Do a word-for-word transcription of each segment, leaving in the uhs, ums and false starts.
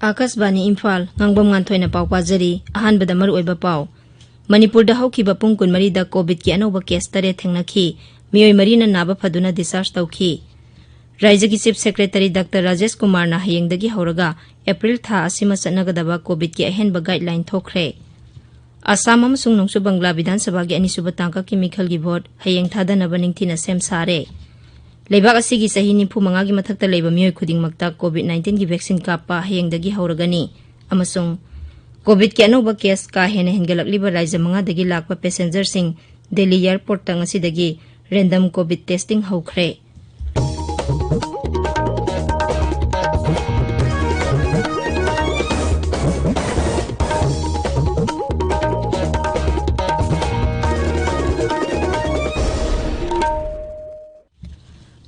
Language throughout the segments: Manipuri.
ꯑꯥꯀꯥꯁꯕꯥꯅꯤ ꯏꯝꯐꯥꯜ, ꯉꯥꯡꯕꯝ ꯉꯥꯟꯊꯣꯏꯅ ꯄꯥꯎ ꯄꯥꯖꯔꯤ꯫ ꯑꯍꯥꯟꯕꯗ ꯃꯔꯨꯑꯣꯏꯕ ꯄꯥꯎ꯫ ꯃꯅꯤꯄꯨꯔꯗ ꯍꯧꯈꯤꯕ ꯄꯨꯡ ꯀꯨꯟꯃꯔꯤꯗ ꯀꯣꯚꯤꯗꯀꯤ ꯑꯅꯧꯕ ꯀꯦꯁ ꯇꯔꯦꯠ ꯊꯦꯡꯅꯈꯤ꯫ ꯃꯤꯑꯣꯏ ꯃꯔꯤꯅ ꯅꯥꯕ ꯐꯗꯨꯅ ꯗꯤꯁꯆꯥꯔꯖ ꯇꯧꯈꯤ꯫ ꯔꯥꯏꯖ꯭ꯌꯒꯤ ꯆꯤꯐ ꯁꯦꯀ꯭ꯔꯦꯇꯔꯤ ꯗꯥꯛꯇꯔ ꯔꯥꯖꯦꯁ ꯀꯨꯃꯥꯔꯅ ꯍꯌꯦꯡꯗꯒꯤ ꯍꯧꯔꯒ ꯑꯦꯄ꯭ꯔꯤꯜ ꯊꯥ ꯑꯁꯤꯃ ꯆꯠꯅꯒꯗꯕ ꯀꯣꯚꯤꯗꯀꯤ ꯑꯍꯦꯟꯕ ꯒꯥꯏꯗꯂꯥꯏꯟ ꯊꯣꯛꯈ꯭ꯔꯦ꯫ ꯑꯁꯥꯝ ꯑꯃꯁꯨꯡ ꯅꯣꯡꯆꯨꯞ ꯕꯪꯒ꯭ꯂꯥ ꯕꯤꯙꯥꯟ ꯁꯚꯥꯒꯤ ꯑꯅꯤꯁꯨꯕ ꯇꯥꯡꯀꯛꯀꯤ ꯃꯤꯈꯜꯒꯤ ꯚꯣꯠ ꯍꯌꯦꯡ ꯊꯥꯗꯅꯕ ꯅꯤꯡꯊꯤꯅ ꯁꯦꯝ ꯁꯥꯔꯦ꯫ ꯂꯩꯕꯥꯛ ꯑꯁꯤꯒꯤ ꯆꯍꯤ ꯅꯤꯐꯨ ꯃꯉꯥꯒꯤ ꯃꯊꯛꯇ ꯂꯩꯕ ꯃꯤꯑꯣꯏ ꯈꯨꯗꯤꯡꯃꯛꯇ ꯀꯣꯚꯤꯗ ꯅꯥꯏꯟꯇꯤꯟꯒꯤ ꯚꯦꯛꯁꯤꯟ ꯀꯥꯞꯄ ꯍꯌꯦꯡꯗꯒꯤ ꯍꯧꯔꯒꯅꯤ꯫ ꯑꯃꯁꯨꯡ ꯀꯣꯚꯤꯗꯀꯤ ꯑꯅꯧꯕ ꯀꯦꯁ ꯀꯥ ꯍꯦꯟꯅ ꯍꯦꯟꯒꯠꯂꯛꯂꯤꯕ ꯔꯥꯏꯖ꯭ꯌ ꯃꯉꯥꯗꯒꯤ ꯂꯥꯛꯄ ꯄꯦꯁꯦꯟꯖꯔꯁꯤꯡ ꯗꯦꯜꯂꯤ ꯑꯦꯌꯔꯄꯣꯔꯠꯇ ꯉꯁꯤꯗꯒꯤ ꯔꯦꯟꯗꯝ ꯀꯣꯚꯤꯗ ꯇꯦꯁꯇꯤꯡ ꯍꯧꯈ꯭ꯔꯦ꯫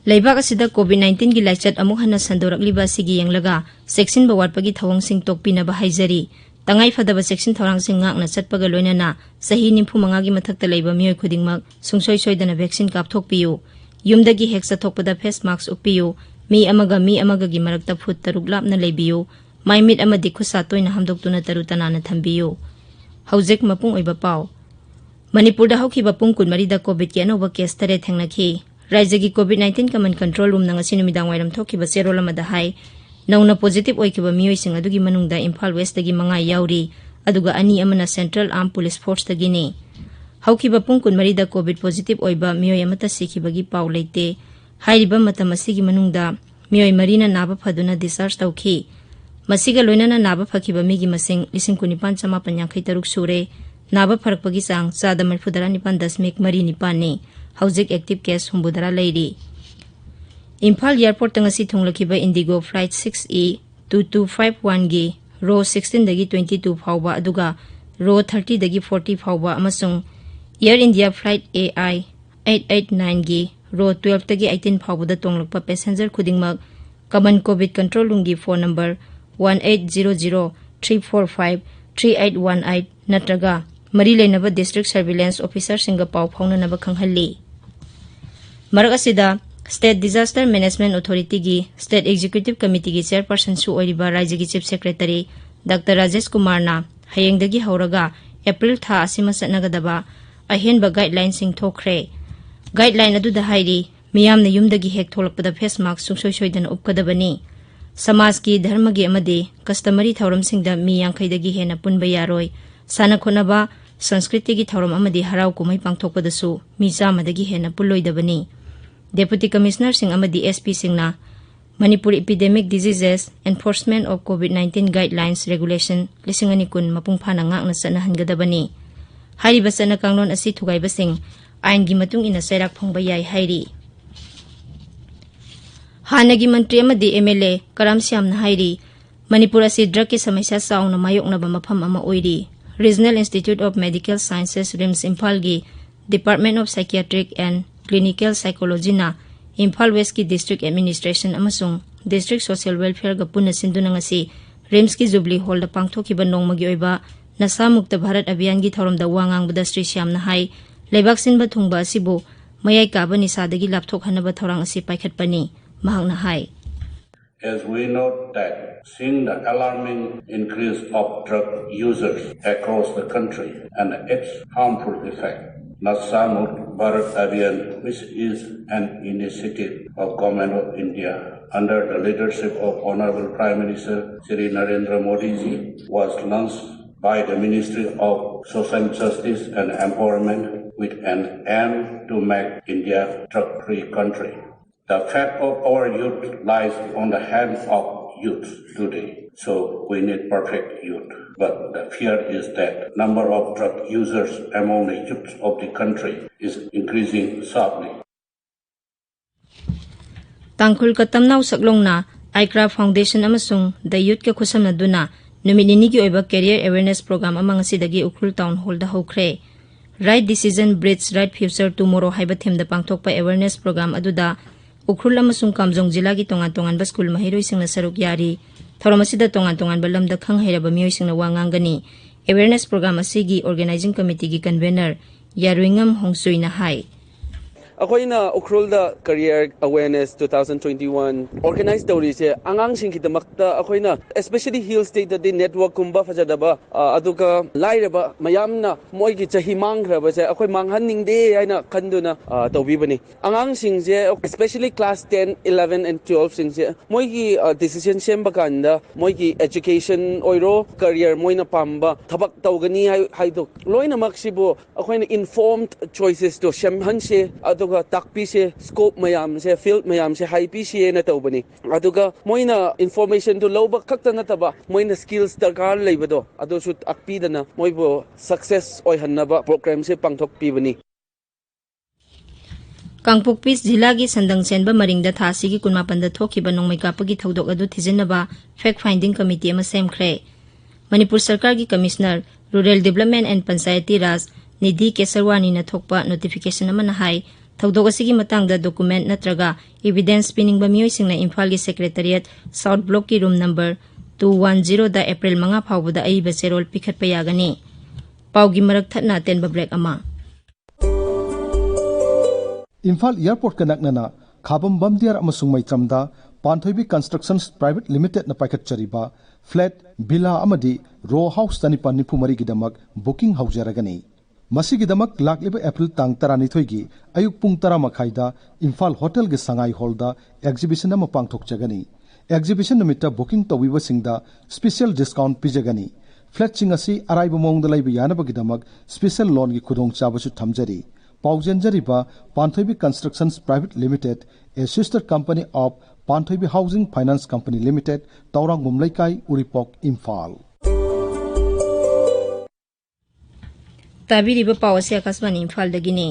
ꯂꯩꯕꯥꯛ ꯑꯁꯤꯗ ꯀꯣꯚꯤꯗ ꯅꯥꯏꯟꯇꯤꯟꯒꯤ ꯂꯥꯏꯆꯠ ꯑꯃꯨꯛ ꯍꯟꯅ ꯁꯟꯗꯣꯔꯛꯂꯤꯕ ꯑꯁꯤꯒꯤ ꯌꯦꯡꯂꯒ ꯆꯦꯛꯁꯤꯟꯕ ꯋꯥꯠꯄꯒꯤ ꯊꯧꯑꯣꯡꯁꯤꯡ ꯇꯣꯛꯄꯤꯅꯕ ꯍꯥꯏꯖꯔꯤ꯫ ꯇꯉꯥꯏ ꯐꯗꯕ ꯆꯦꯛꯁꯤꯟ ꯊꯧꯔꯥꯡꯁꯤꯡ ꯉꯥꯛꯅ ꯆꯠꯄꯒ ꯂꯣꯏꯅꯅ ꯆꯍꯤ ꯅꯤꯐꯨ ꯃꯉꯥꯒꯤ ꯃꯊꯛꯇ ꯂꯩꯕ ꯃꯤꯑꯣꯏ ꯈꯨꯗꯤꯡꯃꯛ ꯁꯨꯡꯁꯣꯏ ꯁꯣꯏꯗꯅ ꯚꯦꯛꯁꯤꯟ ꯀꯥꯞꯊꯣꯛꯄꯤꯌꯨ꯫ ꯌꯨꯝꯗꯒꯤ ꯍꯦꯛ ꯆꯠꯊꯣꯛꯄꯗ ꯐꯦꯁ ꯃꯥꯛꯁ ꯎꯞꯄꯤꯌꯨ꯫ ꯃꯤ ꯑꯃꯒ ꯃꯤ ꯑꯃꯒꯒꯤ ꯃꯔꯛꯇ ꯐꯨꯠ ꯇꯔꯨꯛ ꯂꯥꯞꯅ ꯂꯩꯕꯤꯌꯨ꯫ ꯃꯥꯏ ꯃꯤꯠ ꯑꯃꯗꯤ ꯈꯨꯠꯁꯥ ꯇꯣꯏꯅ ꯍꯥꯝꯗꯣꯛꯇꯨꯅ ꯇꯔꯨ ꯇꯅꯥꯟꯅ ꯊꯝꯕꯤꯌꯨ꯫ ꯍꯧꯖꯤꯛ ꯃꯄꯨꯡ ꯑꯣꯏꯕ ꯄꯥꯎ꯫ ꯃꯅꯤꯄꯨꯔꯗ ꯍꯧꯈꯤꯕ ꯄꯨꯡ ꯀꯨꯟꯃꯔꯤꯗ ꯀꯣꯚꯤꯗꯀꯤ ꯑꯅꯧꯕ ꯀꯦꯁ ꯇꯔꯦꯠ ꯊꯦꯡꯅꯈꯤ꯫ ꯔꯥꯏꯖ꯭ꯌꯒꯤ ꯀꯣꯚꯤꯗ ꯅꯥꯏꯟꯇꯤꯟ ꯀꯃꯟ ꯀꯟꯇ꯭ꯔꯣꯜ ꯔꯨꯝꯅ ꯉꯁꯤ ꯅꯨꯃꯤꯗꯥꯡ ꯋꯥꯏꯔꯝ ꯊꯣꯛꯈꯤꯕ ꯆꯦꯔꯣꯜ ꯑꯃꯗ ꯍꯥꯏ, ꯅꯧꯅ ꯄꯣꯖꯤꯇꯤꯚ ꯑꯣꯏꯈꯤꯕ ꯃꯤꯑꯣꯏꯁꯤꯡ ꯑꯗꯨꯒꯤ ꯃꯅꯨꯡꯗ ꯏꯝꯐꯥꯜ ꯋꯦꯁꯇꯒꯤ ꯃꯉꯥ ꯌꯥꯎꯔꯤ, ꯑꯗꯨꯒ ꯑꯅꯤ ꯑꯃꯅ ꯁꯦꯟꯇ꯭ꯔꯦꯜ ꯑꯥꯔꯝ ꯄꯨꯂꯤꯁ ꯐꯣꯔꯁꯇꯒꯤꯅꯤ꯫ ꯍꯧꯈꯤꯕ ꯄꯨꯡ ꯀꯨꯟꯃꯔꯤꯗ ꯀꯣꯚꯤꯗ ꯄꯣꯖꯤꯇꯤꯚ ꯑꯣꯏꯕ ꯃꯤꯑꯣꯏ ꯑꯃꯠꯇ ꯁꯤꯈꯤꯕꯒꯤ ꯄꯥꯎ ꯂꯩꯇꯦ꯫ ꯍꯥꯏꯔꯤꯕ ꯃꯇꯝ ꯑꯁꯤꯒꯤ ꯃꯅꯨꯡꯗ ꯃꯤꯑꯣꯏ ꯃꯔꯤꯅ ꯅꯥꯕ ꯐꯗꯨꯅ ꯗꯤꯁꯆꯥꯔꯖ ꯇꯧꯈꯤ꯫ ꯃꯁꯤꯒ ꯂꯣꯏꯅꯅ ꯅꯥꯕ ꯐꯈꯤꯕ ꯃꯤꯒꯤ ꯃꯁꯤꯡ ꯂꯤꯁꯤꯡ ꯀꯨꯟꯅꯤꯄꯥꯟ ꯆꯃꯥꯄꯟ ꯌꯥꯡꯈꯩ ꯇꯔꯨꯛ ꯁꯨꯔꯦ꯫ ꯅꯥꯕ ꯐꯔꯛꯄꯒꯤ ꯆꯥꯡ ꯆꯥꯗ ꯃꯔꯤꯐꯨꯇꯔꯥ ꯅꯤꯄꯥꯟ ꯗꯁꯃꯤꯛ ꯃꯔꯤ ꯅꯤꯄꯥꯟꯅꯤ꯫ ꯍꯧꯖꯤꯛ ꯑꯦꯛꯇꯤꯚ ꯀꯦꯁ ꯍꯨꯝꯐꯨꯇꯔꯥ ꯂꯩꯔꯤ꯫ ꯏꯝꯐꯥꯜ ꯑꯦꯌꯔꯄꯣꯔꯠꯇ ꯉꯁꯤ ꯊꯨꯡꯂꯈꯤꯕ IndiGo flight six E two two five ꯋꯥꯟꯒꯤ ꯔꯣ ꯁꯤꯛꯁꯇꯤꯟꯗꯒꯤ ꯇ꯭ꯋꯦꯟꯇꯤ ꯇꯨ ꯐꯥꯎꯕ, ꯑꯗꯨꯒ ꯔꯣ ꯊꯥꯔꯇꯤꯗꯒꯤ ꯐꯣꯔꯇꯤ ꯐꯥꯎꯕ, ꯑꯃꯁꯨꯡ air India flight A I eight eight ꯅꯥꯏꯟꯒꯤ ꯔꯣ ꯇꯨꯋꯦꯜꯐꯇꯒꯤ ꯑꯩꯠꯇꯤꯟ ꯐꯥꯎꯕꯗ ꯇꯣꯡꯂꯛꯄ ꯄꯦꯁꯦꯟꯖꯔ ꯈꯨꯗꯤꯡꯃꯛ ꯀꯃꯟ ꯀꯣꯚꯤꯗ ꯀꯟꯇ꯭ꯔꯣꯜ ꯔꯨꯝꯒꯤ phone number one eight zero zero three four five three eight one eight ꯅꯠꯇ꯭ꯔꯒ ꯃꯔꯤ ꯂꯩꯅꯕ ꯗꯤꯁꯇ꯭ꯔꯤꯛ ꯁꯔꯚꯤꯂꯦꯟꯁ ꯑꯣꯐꯤꯁꯥꯔꯁꯤꯡꯒ ꯄꯥꯎ ꯐꯥꯎꯅꯅꯕ ꯈꯪꯍꯜꯂꯤ꯫ ꯃꯔꯛ ꯑꯁꯤꯗ, State Disaster Management Authority ꯒꯤ State Executive Committee ꯒꯤ Chairperson ꯁꯨ ꯑꯣꯏꯔꯤꯕ ꯔꯥꯖ꯭ꯌꯒꯤ Chief Secretary Doctor ꯔꯥꯖꯦꯁ ꯀꯨꯃꯥꯔꯅ ꯍꯌꯦꯡꯗꯒꯤ ꯍꯧꯔꯒ April ꯊꯥ ꯑꯁꯤꯃ ꯆꯠꯅꯒꯗꯕ ꯑꯍꯦꯟꯕ guideline ꯁꯤꯡ ꯊꯣꯛꯈ꯭ꯔꯦ꯫ Guideline ꯑꯗꯨꯗ ꯍꯥꯏꯔꯤ, ꯃꯤꯌꯥꯝꯅ ꯌꯨꯝꯗꯒꯤ ꯍꯦꯛ ꯊꯣꯛꯂꯛꯄꯗ face mask ꯁꯨꯡꯁꯣꯏ ꯁꯣꯏꯗꯅ ꯎꯞꯀꯗꯕꯅꯤ꯫ ꯁꯃꯥꯖꯀꯤ, ꯙꯔꯃꯒꯤ ꯑꯃꯗꯤ customary ꯊꯧꯔꯝꯁꯤꯡꯗ ꯃꯤ ꯌꯥꯡꯈꯩꯗꯒꯤ ꯍꯦꯟꯅ ꯄꯨꯟꯕ ꯌꯥꯔꯣꯏ꯫ ꯁꯥꯟꯅ ꯈꯣꯠꯅꯕ, ꯁꯪꯁꯀ꯭ꯔꯤꯇꯤꯒꯤ ꯊꯧꯔꯝ ꯑꯃꯗꯤ ꯍꯔꯥꯎ ꯀꯨꯝꯍꯩ ꯄꯥꯡꯊꯣꯛꯄꯗꯁꯨ ꯃꯤ ꯆꯥꯝꯃꯗꯒꯤ ꯍꯦꯟꯅ ꯄꯨꯜꯂꯣꯏꯗꯕꯅꯤ꯫ Deputy Commissioner ꯁꯤꯡ ꯑꯃꯗꯤ S P ꯁꯤꯡꯅ Manipur Epidemic Diseases Enforcement of COVID nineteen Guidelines Regulation ꯂꯤꯁꯤꯡ ꯑꯅꯤ ꯀꯨꯟ ꯃꯄꯨꯡ ꯐꯥꯅ ꯉꯥꯛꯅ ꯆꯠꯅꯍꯟꯒꯗꯕꯅꯤ꯫ ꯍꯥꯏꯔꯤꯕ ꯆꯠꯅ ꯀꯥꯡꯂꯣꯟ ꯑꯁꯤ ꯊꯨꯒꯥꯏꯕꯁꯤꯡ ꯑꯥꯏꯟꯒꯤ ꯃꯇꯨꯡ ꯏꯟꯅ ꯆꯩꯔꯥꯛ ꯐꯪꯕ ꯌꯥꯏ ꯍꯥꯏꯔꯤ꯫ ꯍꯥꯟꯅꯒꯤ ꯃꯟꯇ꯭ꯔꯤ ꯑꯃꯗꯤ M L A ꯀꯔꯥꯝ ꯁ꯭ꯌꯥꯝꯅ ꯍꯥꯏꯔꯤ, ꯃꯅꯤꯄꯨꯔ ꯑꯁꯤ drug ꯀꯤ ꯁꯃꯁ꯭ꯌꯥ ꯆꯥꯎꯅ ꯃꯥꯌꯣꯛꯅꯕ ꯃꯐꯝ ꯑꯃ ꯑꯣꯏꯔꯤ꯫ Regional Institute of Medical Sciences, RIMS ꯏꯝꯐꯥꯜꯒꯤ Department of Psychiatric and Clinical Psychology ꯅ ꯏꯝꯐꯥꯜ West ꯀꯤ District Administration ꯑꯃꯁꯨꯡ District Social Welfare ꯒ ꯄꯨꯟꯅ ꯁꯤꯟꯗꯨꯅ ꯉꯁꯤ RIMS ꯀꯤ Jubilee Hall ꯗ ꯄꯥꯡꯊꯣꯛꯈꯤꯕ ꯅꯣꯡꯃꯒꯤ ꯑꯣꯏꯕ ꯅꯁꯥ ꯃꯨꯛꯇ ꯚꯥꯔꯠ ꯑꯚꯤꯌꯥꯟꯒꯤ ꯊꯧꯔꯝꯗ ꯋꯥ ꯉꯥꯡꯕꯗ ꯁ꯭ꯔꯤ ꯁ꯭ꯌꯥꯝꯅ ꯍꯥꯏ, ꯂꯩꯕꯥꯛ ꯁꯤꯟꯕ ꯊꯨꯡꯕ ꯑꯁꯤꯕꯨ ꯃꯌꯥꯏ ꯀꯥꯕ ꯅꯤꯁꯥꯗꯒꯤ ꯂꯥꯞꯊꯣꯛꯍꯟꯅꯕ ꯊꯧꯔꯥꯡ ꯑꯁꯤ ꯄꯥꯏꯈꯠꯄꯅꯤ꯫ ꯃꯍꯥꯛꯅ ꯍꯥꯏ, As we note that seeing the alarming increase of drug users across the country and its harmful effect, Nasha Mukt Bharat Abhiyan, which is an initiative of Government of India under the leadership of Honorable Prime Minister Shri Narendra Modi ji, was launched by the Ministry of Social Justice and Empowerment with an aim to make India drug-free country. The fate of our youth lies on the hands of youth today. So we need perfect youth. But the fear is that number of drug users among the youth of the country is increasing sharply. Tangkhul ꯀꯇꯝꯅꯥꯎ ꯁꯛꯂꯣꯡꯅ ꯑꯥꯏꯀ꯭ꯔꯥ ꯐꯥꯎꯟꯗꯦꯁꯟ ꯑꯃꯁꯨꯡ ꯗ ꯌꯨꯠꯀ ꯈꯨꯠꯁꯝꯅꯗꯨꯅ ꯅꯨꯃꯤꯠ ꯅꯤꯅꯤꯒꯤ ꯑꯣꯏꯕ career awareness program ꯑꯃ ꯉꯁꯤꯗꯒꯤ ꯎꯈ꯭ꯔꯨꯜ ꯇꯥꯎꯟ ꯍꯣꯜꯗ ꯍꯧꯈ꯭ꯔꯦ꯫ Right Decision Breeds Right Future Tomorrow ꯍꯥꯏꯕ ꯊꯤꯝꯗ ꯄꯥꯡꯊꯣꯛꯄ awareness program ꯑꯗꯨꯗ ꯎꯈ꯭ꯔꯨꯜ ꯑꯃꯁꯨꯡ ꯀꯥꯝꯖꯣꯡ ꯖꯤꯂꯥꯒꯤ ꯇꯣꯉꯥꯟ ꯇꯣꯉꯥꯟꯕ ꯁ꯭ꯀꯨꯜ ꯃꯍꯩꯔꯣꯏꯁꯤꯡꯅ ꯁꯔꯨꯛ ꯌꯥꯔꯤ꯫ ꯊꯧꯔꯝ ꯑꯁꯤꯗ ꯇꯣꯉꯥꯟ ꯇꯣꯉꯥꯟꯕ ꯂꯝꯗ ꯈꯪ ꯍꯩꯔꯕ ꯃꯤꯑꯣꯏꯁꯤꯡꯅ ꯋꯥ ꯉꯥꯡꯒꯅꯤ꯫ Awareness program ꯑꯁꯤꯒꯤ organizing committee ꯒꯤ convener ꯌꯥꯔꯨꯏꯉꯝ ꯍꯣꯡꯆꯨꯏꯅ ꯍꯥꯏ, ꯑꯩꯈꯣꯏꯅ ꯎꯈ꯭ꯔꯨꯜꯗ Career Awareness two thousand twenty one organize ꯇꯧꯔꯤꯁꯦ ꯑꯉꯥꯡꯁꯤꯡꯒꯤꯗꯃꯛꯇ ꯑꯩꯈꯣꯏꯅ especially hill stateꯇꯗꯤ networkꯀꯨꯝꯕ ꯐꯖꯗꯕ, ꯑ, ꯑꯗꯨꯒ ꯂꯥꯏꯔꯕ ꯃꯌꯥꯝꯅ ꯃꯣꯏꯒꯤ ꯆꯍꯤ ꯃꯥꯡꯈ꯭ꯔꯕꯁꯦ ꯑꯩꯈꯣꯏ ꯃꯥꯡꯍꯟꯅꯤꯡꯗꯦ ꯍꯥꯏꯅ ꯈꯟꯗꯨꯅ, ꯑ, ꯇꯧꯕꯤꯕꯅꯤ꯫ ꯑꯉꯥꯡꯁꯤꯡꯁꯦ especially class ten, eleven and twelve ꯁꯤꯡꯁꯦ ꯃꯣꯏꯒꯤ, ꯑ, decision ꯁꯦꯝꯕ ꯀꯥꯟꯗ ꯃꯣꯏꯒꯤ education ꯑꯣꯏꯔꯣ, career ꯃꯣꯏꯅ ꯄꯥꯝꯕ ꯊꯕꯛ ꯇꯧꯒꯅꯤ ꯍꯥꯏ-, ꯍꯥꯏꯗꯣ ꯂꯣꯏꯅꯃꯛꯁꯤꯕꯨ ꯑꯩꯈꯣꯏꯅ informed choicesꯇꯣ ꯁꯦꯝꯍꯟꯁꯦ, ꯑꯗꯨꯒ ꯇꯥꯛꯄꯤꯁꯦ, scope ꯃꯌꯥꯝꯁꯦ, field ꯃꯌꯥꯝꯁꯦ ꯍꯥꯏꯕꯤꯁꯦꯅ ꯇꯧꯕꯅꯤ꯫ ꯑꯗꯨꯒ ꯃꯣꯏꯅ informationꯗꯨ ꯂꯧꯕ ꯈꯛꯇ ꯅꯠꯇꯕ ꯃꯣꯏꯅ skills ꯗꯔꯀꯥꯔ ꯂꯩꯕꯗꯣ ꯑꯗꯨꯁꯨ ꯇꯥꯛꯄꯤꯗꯅ ꯃꯣꯏꯕꯨ success ꯑꯣꯏꯍꯟꯅꯕ programꯁꯦ ꯄꯥꯡꯊꯣꯛꯄꯤꯕꯅꯤ꯫ ꯀꯥꯡꯄꯣꯛꯄꯤ ꯖꯤꯂꯥꯒꯤ ꯁꯟꯗꯪ ꯆꯦꯟꯕ ꯃꯔꯤꯡꯗ ꯊꯥ ꯑꯁꯤꯒꯤ ꯀꯨꯟꯃꯥꯄꯟꯗ ꯊꯣꯛꯈꯤꯕ ꯅꯣꯡꯃꯩ ꯀꯥꯞꯄꯒꯤ ꯊꯧꯗꯣꯛ ꯑꯗꯨ ꯊꯤꯖꯤꯟꯅꯕ fact finding committee ꯑꯃ ꯁꯦꯝꯈ꯭ꯔꯦ꯫ ꯃꯅꯤꯄꯨꯔ ꯁꯔꯀꯥꯔꯒꯤ Commissioner Rural Development and Panchayati Raj Nidhi ꯀꯦꯁꯔꯋꯥꯅꯤꯅ ꯊꯣꯛꯄ notification ꯑꯃꯅ ꯍꯥꯏ, ꯊꯧꯗꯣꯛ ꯑꯁꯤꯒꯤ ꯃꯇꯥꯡꯗ document ꯅꯠꯇ꯭ꯔꯒ evidence ꯄꯤꯅꯤꯡꯕ ꯃꯤꯑꯣꯏꯁꯤꯡꯅ ꯏꯝꯐꯥꯜꯒꯤ Secretariat South Blockꯀꯤ room number two one zeroꯗ April ꯃꯉꯥ ꯐꯥꯎꯕꯗ ꯑꯏꯕ ꯆꯦꯔꯣꯜ ꯄꯤꯈꯠꯄ ꯌꯥꯒꯅꯤ꯫ ꯄꯥꯎꯒꯤ ꯃꯔꯛ ꯊꯠꯅ ꯑꯇꯦꯟꯕ break ꯑꯃ꯫ ꯏꯝꯐꯥꯜ airportꯀ ꯅꯛꯅꯅ ꯈꯥꯕꯝ ꯕꯝꯗꯤꯌꯥꯔ ꯑꯃꯁꯨꯡ ꯃꯩꯇ꯭ꯔꯝꯗ ꯄꯥꯟꯊꯣꯏꯕꯤ Constructions Private Limitedꯅ ꯄꯥꯏꯈꯠꯆꯔꯤꯕ flat, villa ꯑꯃꯗꯤ row house ꯆꯅꯤꯄꯥꯟ ꯅꯤꯐꯨ ꯃꯔꯤꯒꯤꯗꯃꯛ booking ꯍꯧꯖꯔꯒꯅꯤ꯫ ꯃꯁꯤꯒꯤꯗꯃꯛ ꯂꯥꯛꯂꯤꯕ April ꯇꯥꯡ ꯇꯔꯥꯅꯤꯊꯣꯏꯒꯤ ꯑꯌꯨꯛ ꯄꯨꯡ ꯇꯔꯥ ꯃꯈꯥꯏꯗ ꯏꯝꯐꯥꯜ ꯍꯣꯇꯦꯜꯒꯤ ꯁꯉꯥꯏ ꯍꯣꯜꯗ exhibition ꯑꯃ ꯄꯥꯡꯊꯣꯛꯆꯒꯅꯤ꯫ Exhibition ꯅꯨꯃꯤꯠꯇ booking ꯇꯧꯕꯤꯕꯁꯤꯡꯗ special discount ꯄꯤꯖꯒꯅꯤ꯫ Flatꯁꯤꯡ ꯑꯁꯤ ꯑꯔꯥꯏꯕ ꯃꯑꯣꯡꯗ ꯂꯩꯕ ꯌꯥꯅꯕꯒꯤꯗꯃꯛ special loanꯒꯤ ꯈꯨꯗꯣꯡꯆꯥꯕꯁꯨ ꯊꯝꯖꯔꯤ꯫ ꯄꯥꯎꯖꯦꯟꯖꯔꯤꯕ ꯄꯥꯟꯊꯣꯏꯕꯤ Constructions Private Limited, a sister company of Panthoibi Housing Finance Company Limited, Tourangbam ꯂꯩꯀꯥꯏ, ꯎꯔꯤꯄꯣꯛ, ꯏꯝꯐꯥꯜ꯫ ꯇꯥꯕꯤꯔꯤꯕ ꯄꯥꯎ ꯑꯁꯤ ꯑꯀꯥꯁꯕꯥꯅꯤ ꯏꯝꯐꯥꯜꯗꯒꯤꯅꯤ꯫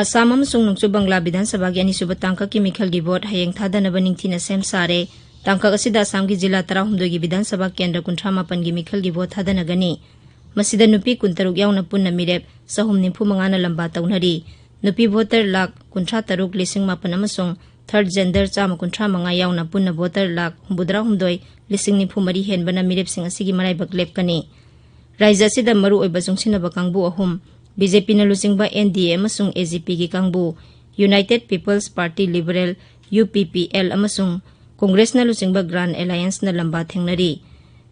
ꯑꯁꯥꯝ ꯑꯃꯁꯨꯡ ꯅꯣꯡꯆꯨꯞ ꯕꯪꯒ꯭ꯂꯥ ꯕꯤꯙꯥꯟ ꯁꯚꯥꯒꯤ ꯑꯅꯤꯁꯨꯕ ꯇꯥꯡꯀꯛꯀꯤ ꯃꯤꯈꯜꯒꯤ ꯚꯣꯠ ꯍꯌꯦꯡ ꯊꯥꯗꯅꯕ ꯅꯤꯡꯊꯤꯅ ꯁꯦꯝ ꯁꯥꯔꯦ꯫ ꯇꯥꯡꯀꯛ ꯑꯁꯤꯗ ꯑꯁꯥꯝꯒꯤ ꯖꯤꯂꯥ ꯇꯔꯥꯍꯨꯝꯗꯣꯏꯒꯤ ꯕꯤꯙꯥꯟ ꯁꯚꯥ ꯀꯦꯟꯗ꯭ꯔ ꯀꯨꯟꯊ꯭ꯔꯥ ꯃꯥꯄꯟꯒꯤ ꯃꯤꯈꯜꯒꯤ ꯚꯣꯠ ꯊꯥꯗꯅꯒꯅꯤ꯫ ꯃꯁꯤꯗ ꯅꯨꯄꯤ ꯀꯨꯟꯇꯔꯨꯛ ꯌꯥꯎꯅ ꯄꯨꯟꯅ ꯃꯤꯔꯦꯞ ꯆꯍꯨꯝ ꯅꯤꯐꯨ ꯃꯉꯥꯅ ꯂꯝꯕꯥ ꯇꯧꯅꯔꯤ꯫ ꯅꯨꯄꯤ voter ꯂꯥꯈ ꯀꯨꯟꯊ꯭ꯔꯥ ꯇꯔꯨꯛ ꯂꯤꯁꯤꯡ ꯃꯥꯄꯟ ꯑꯃꯁꯨꯡ third gender ꯆꯥꯝꯃ ꯀꯨꯟꯊ꯭ꯔꯥ ꯃꯉꯥ ꯌꯥꯎꯅ ꯄꯨꯟꯅ voter ꯂꯥꯈ ꯍꯨꯝꯐꯨꯇꯔꯥ ꯍꯨꯝꯗꯣꯏ ꯂꯤꯁꯤꯡ ꯅꯤꯐꯨ ꯃꯔꯤ ꯍꯦꯟꯕꯅ ꯃꯤꯔꯦꯞꯁꯤꯡ ꯑꯁꯤꯒꯤ ꯃꯔꯥꯏꯕꯛ ꯂꯦꯞꯀꯅꯤ꯫ ꯔꯥꯖ꯭ꯌ ꯑꯁꯤꯗ ꯃꯔꯨꯑꯣꯏꯕ ꯆꯨꯡꯁꯤꯟꯅꯕ ꯀꯥꯡꯕꯨ ꯑꯍꯨꯝ, ꯕꯤ ꯖꯦ ꯄꯤꯅ ꯂꯨꯆꯤꯡꯕ ꯑꯦꯟ ꯗꯤ ꯑꯦ ꯑꯃꯁꯨꯡ ꯑꯦ ꯖꯤ ꯄꯤꯒꯤ ꯀꯥꯡꯕꯨ, United People's Party Liberal, U P P L, ꯑꯃꯁꯨꯡ ꯀꯣꯡꯒ꯭ꯔꯦꯁꯅ ꯂꯨꯆꯤꯡꯕ Grand Allianceꯅ ꯂꯝꯕꯥ ꯊꯦꯡꯅꯔꯤ꯫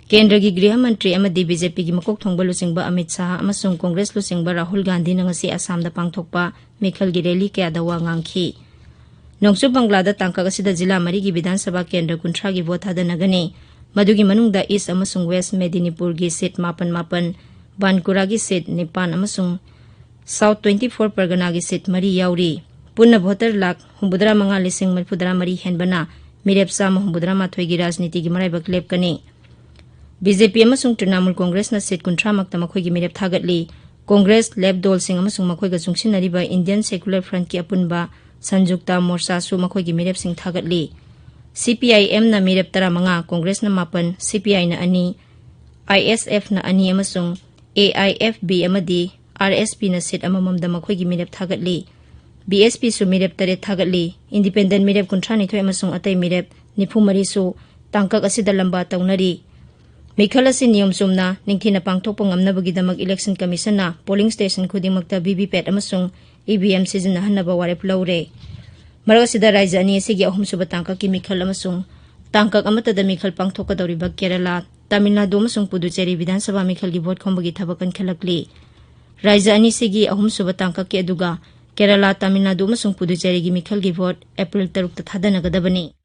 ꯀꯦꯟꯗ꯭ꯔꯒꯤ ꯒ꯭ꯔꯤꯍ ꯃꯟꯇ꯭ꯔꯤ ꯑꯃꯗꯤ ꯕꯤ ꯖꯦ ꯄꯤꯒꯤ ꯃꯀꯣꯛ ꯊꯣꯡꯕ ꯂꯨꯆꯤꯡꯕ ꯑꯃꯤꯠ ꯁꯥꯍ ꯑꯃꯁꯨꯡ ꯀꯣꯡꯒ꯭ꯔꯦꯁ ꯂꯨꯆꯤꯡꯕ ꯔꯥꯍꯨꯜ ꯒꯥꯟꯙꯤꯅ ꯉꯁꯤ ꯑꯁꯥꯝꯗ ꯄꯥꯡꯊꯣꯛꯄ ꯃꯤꯈꯜꯒꯤ ꯔꯦꯂꯤ ꯀꯌꯥꯗ ꯋꯥ ꯉꯥꯡꯈꯤ꯫ ꯅꯣꯡꯆꯨꯞ ꯕꯪꯒ꯭ꯂꯥꯗ ꯇꯥꯡꯀꯛ ꯑꯁꯤꯗ ꯖꯤꯂꯥ ꯃꯔꯤꯒꯤ ꯕꯤꯙꯥꯟ ꯁꯚꯥ ꯀꯦꯟꯗ꯭ꯔ ꯀꯨꯟꯊ꯭ꯔꯥꯒꯤ ꯚꯣꯠ ꯊꯥꯗꯅꯒꯅꯤ꯫ ꯃꯗꯨꯒꯤ ꯃꯅꯨꯡꯗ ꯏꯁ ꯑꯃꯁꯨꯡ ꯋꯦꯁ ꯃꯦꯗꯤꯅꯤꯄꯨꯔꯒꯤ ꯁꯤꯠ ꯃꯥꯄꯟ ꯃꯥꯄꯟ, ꯕꯥꯟꯀꯨꯔꯥꯒꯤ ꯁꯤꯠ ꯅꯤꯄꯥꯟ ꯑꯃꯁꯨꯡ ꯁꯥꯎꯠ ꯇ꯭ꯋꯦꯟꯇꯤ ꯐꯣꯔ ꯄꯔꯒꯅꯥꯒꯤ ꯁꯤꯠ ꯃꯔꯤ ꯌꯥꯎꯔꯤ꯫ ꯄꯨꯟꯅ ꯚꯣꯇꯔ ꯂꯥꯈ ꯍꯨꯝꯐꯨꯇꯔꯥ ꯃꯉꯥ ꯂꯤꯁꯤꯡ ꯃꯔꯤꯐꯨꯇꯔꯥ ꯃꯔꯤ ꯍꯦꯟꯕꯅ ꯃꯤꯔꯦꯞ ꯆꯥꯝꯃ ꯍꯨꯝꯐꯨꯇꯔꯥ ꯃꯥꯊꯣꯏꯒꯤ ꯔꯥꯖꯅꯤꯇꯤꯒꯤ ꯃꯔꯥꯏꯕꯛ ꯂꯦꯞꯀꯅꯤ꯫ ꯕꯤ ꯖꯦ ꯄꯤ ꯑꯃꯁꯨꯡ ꯇ꯭ꯔꯤꯅꯥꯃꯨꯜ ꯀꯣꯡꯒ꯭ꯔꯦꯁꯅ ꯁꯤꯠ ꯀꯨꯟꯊ꯭ꯔꯥꯃꯛꯇ ꯃꯈꯣꯏꯒꯤ ꯃꯤꯔꯦꯞ ꯊꯥꯒꯠꯂꯤ꯫ ꯀꯣꯡꯒ꯭ꯔꯦꯁ, ꯂꯦꯐ ꯗꯣꯜꯁꯤꯡ ꯑꯃꯁꯨꯡ ꯃꯈꯣꯏꯒ ꯆꯨꯡꯁꯤꯟꯅꯔꯤꯕ ꯏꯟꯗꯤꯌꯟ ꯁꯦꯀꯨꯂꯔ ꯐ꯭ꯔꯟꯠꯀꯤ ꯑꯄꯨꯟꯕ ꯁꯟꯖꯨꯛꯇ ꯃꯣꯔꯆꯥꯁꯨ ꯃꯈꯣꯏꯒꯤ ꯃꯤꯔꯦꯞꯁꯤꯡ ꯊꯥꯒꯠꯂꯤ꯫ ꯁꯤ ꯄꯤ ꯑꯥꯏ ꯑꯦꯝꯅ ꯃꯤꯔꯦꯞ ꯇꯔꯥꯃꯉꯥ, ꯀꯣꯡꯒ꯭ꯔꯦꯁꯅ ꯃꯥꯄꯟ, ꯁꯤ ꯄꯤ ꯑꯥꯏꯅ ꯑꯅꯤ, ꯑꯥꯏ ꯑꯦꯁ ꯑꯦꯐꯅ ꯑꯅꯤ ꯑꯃꯁꯨꯡ ꯑꯦ ꯑꯥꯏ ꯑꯦꯐ ꯕꯤ ꯑꯃꯗꯤ ꯑꯥꯔ ꯑꯦꯁ ꯄꯤꯅ ꯁꯤꯠ ꯑꯃꯃꯝꯗ ꯃꯈꯣꯏꯒꯤ ꯃꯤꯔꯦꯞ ꯊꯥꯒꯠꯂꯤ꯫ ꯕꯤ ꯑꯦꯁ ꯄꯤꯁꯨ ꯃꯤꯔꯦꯞ ꯇꯔꯦꯠ ꯊꯥꯒꯠꯂꯤ꯫ ꯏꯟꯗꯤꯄꯦꯟꯗꯦꯟ ꯃꯤꯔꯦꯞ ꯀꯨꯟꯊ꯭ꯔꯥꯅꯤꯊꯣꯏ ꯑꯃꯁꯨꯡ ꯑꯇꯩ ꯃꯤꯔꯦꯞ ꯅꯤꯐꯨ ꯃꯔꯤꯁꯨ ꯇꯥꯡꯀꯛ ꯑꯁꯤꯗ ꯂꯝꯕꯥ ꯇꯧꯅꯔꯤ꯫ ꯃꯤꯈꯜ ꯑꯁꯤ ꯅꯤꯌꯣꯝ ꯆꯨꯝꯅ, ꯅꯤꯡꯊꯤꯅ ꯄꯥꯡꯊꯣꯛꯄ ꯉꯝꯅꯕꯒꯤꯗꯃꯛ ꯏꯂꯦꯛꯁꯟ ꯀꯃꯤꯁꯟꯅ ꯄꯣꯂꯤꯡ ꯁ꯭ꯇꯦꯁꯟ ꯈꯨꯗꯤꯡꯃꯛꯇ ꯚꯤ ꯚꯤ ꯄꯦꯠ ꯑꯃꯁꯨꯡ ꯏ ꯚꯤ ꯑꯦꯝ ꯁꯤꯖꯤꯟꯅꯍꯟꯅꯕ ꯋꯥꯔꯦꯞ ꯂꯧꯔꯦ꯫ ꯃꯔꯛ ꯑꯁꯤꯗ ꯔꯥꯖ꯭ꯌ ꯑꯅꯤ ꯑꯁꯤꯒꯤ ꯑꯍꯨꯝꯁꯨꯕ ꯇꯥꯡꯀꯛꯀꯤ ꯃꯤꯈꯜ ꯑꯃꯁꯨꯡ ꯇꯥꯡꯀꯛ ꯑꯃꯠꯇꯗ ꯃꯤꯈꯜ ꯄꯥꯡꯊꯣꯛꯀꯗꯧꯔꯤꯕ ꯀꯦꯔꯂꯥ, ꯇꯥꯃꯤꯜ ꯅꯥꯗꯨ ꯑꯃꯁꯨꯡ ꯄꯨꯗꯨꯆꯦꯔꯤ ꯕꯤꯙꯥꯟ ꯁꯚꯥ ꯃꯤꯈꯜꯒꯤ ꯚꯣꯠ ꯈꯣꯝꯕꯒꯤ ꯊꯕꯛ ꯀꯟꯈꯠꯂꯛꯂꯤ꯫ ꯔꯥꯖ꯭ꯌ ꯑꯅꯤꯁꯤꯒꯤ ꯑꯍꯨꯝꯁꯨꯕ ꯇꯥꯡꯀꯛꯀꯤ ꯑꯗꯨꯒ ꯀꯦꯔꯂꯥ, ꯇꯥꯃꯤꯜ ꯅꯥꯗꯨ ꯑꯃꯁꯨꯡ ꯄꯨꯗꯨꯆꯦꯔꯤꯒꯤ ꯃꯤꯈꯜꯒꯤ ꯚꯣꯠ ꯑꯦꯄ꯭ꯔꯤꯜ ꯇꯔꯨꯛꯇ ꯊꯥꯗꯅꯒꯗꯕꯅꯤ꯫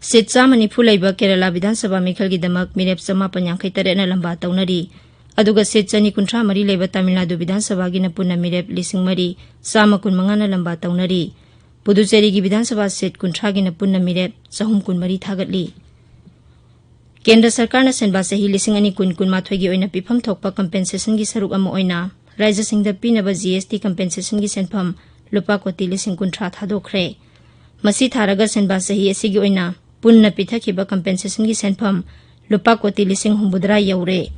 ꯁꯤꯠ ꯆꯥꯝꯃ ꯅꯤꯐꯨ ꯂꯩꯕ ꯀꯦꯔꯂꯥ ꯕꯤꯙꯥꯟ ꯁꯚꯥ ꯃꯤꯈꯜꯒꯤꯗꯃꯛ ꯃꯤꯔꯦꯞ ꯆꯃꯥꯄꯟ ꯌꯥꯡꯈꯩ ꯇꯔꯦꯠꯅ ꯂꯝꯕꯥ ꯇꯧꯅꯔꯤ꯫ ꯑꯗꯨꯒ ꯁꯤꯠ ꯆꯅꯤ ꯀꯨꯟꯊ꯭ꯔꯥ ꯃꯔꯤ ꯂꯩꯕ ꯇꯥꯃꯤꯜ ꯅꯥꯗꯨ ꯕꯤꯙꯥꯟ ꯁꯚꯥꯒꯤꯅ ꯄꯨꯟꯅ ꯃꯤꯔꯦꯞ ꯂꯤꯁꯤꯡ ꯃꯔꯤ ꯆꯥꯝꯃ ꯀꯨꯟ ꯃꯉꯥꯅ ꯂꯝꯕꯥ ꯇꯧꯅꯔꯤ꯫ ꯄꯨꯗꯨꯆꯦꯔꯤꯒꯤ ꯕꯤꯙꯥꯟ ꯁꯚꯥ ꯁꯤꯠ ꯀꯨꯟꯊ꯭ꯔꯥꯒꯤꯅ ꯄꯨꯟꯅ ꯃꯤꯔꯦꯞ ꯆꯍꯨꯝ ꯀꯨꯟꯃꯔꯤ ꯊꯥꯒꯠꯂꯤ꯫ ꯀꯦꯟꯗ꯭ꯔ ꯁꯔꯀꯥꯔꯅ ꯁꯦꯟꯕꯥ ꯆꯍꯤ ꯂꯤꯁꯤꯡ ꯑꯅꯤ ꯀꯨꯟ ꯀꯨꯟꯃꯥꯊꯣꯏꯒꯤ ꯑꯣꯏꯅ ꯄꯤꯐꯝ ꯊꯣꯛꯄ ꯀꯝꯄꯦꯟꯁꯦꯁꯟꯒꯤ ꯁꯔꯨꯛ ꯑꯃ ꯑꯣꯏꯅ ꯔꯥꯖ꯭ꯌꯁꯤꯡꯗ ꯄꯤꯅꯕ ꯖꯤ ꯑꯦꯁ ꯇꯤ ꯀꯝꯄꯦꯟꯁꯦꯁꯟꯒꯤ ꯁꯦꯟꯐꯝ ꯂꯨꯄꯥ ꯀꯣꯇꯤ ꯂꯤꯁꯤꯡ ꯀꯨꯟꯊ꯭ꯔꯥ ꯊꯥꯗꯣꯛꯈ꯭ꯔꯦ꯫ ꯃꯁꯤ ꯊꯥꯔꯒ ꯁꯦꯟꯕꯥ ꯆꯍꯤ ꯑꯁꯤꯒꯤ ꯑꯣꯏꯅ ꯄꯨꯟꯅ ꯄꯤꯊꯈꯤꯕ ꯀꯝꯄꯦꯟꯁꯦꯁꯟꯒꯤ ꯁꯦꯟꯐꯝ ꯂꯨꯄꯥ ꯀꯣꯇꯤ ꯂꯤꯁꯤꯡ ꯍꯨꯝꯐꯨꯇꯔꯥ ꯌꯧꯔꯦ꯫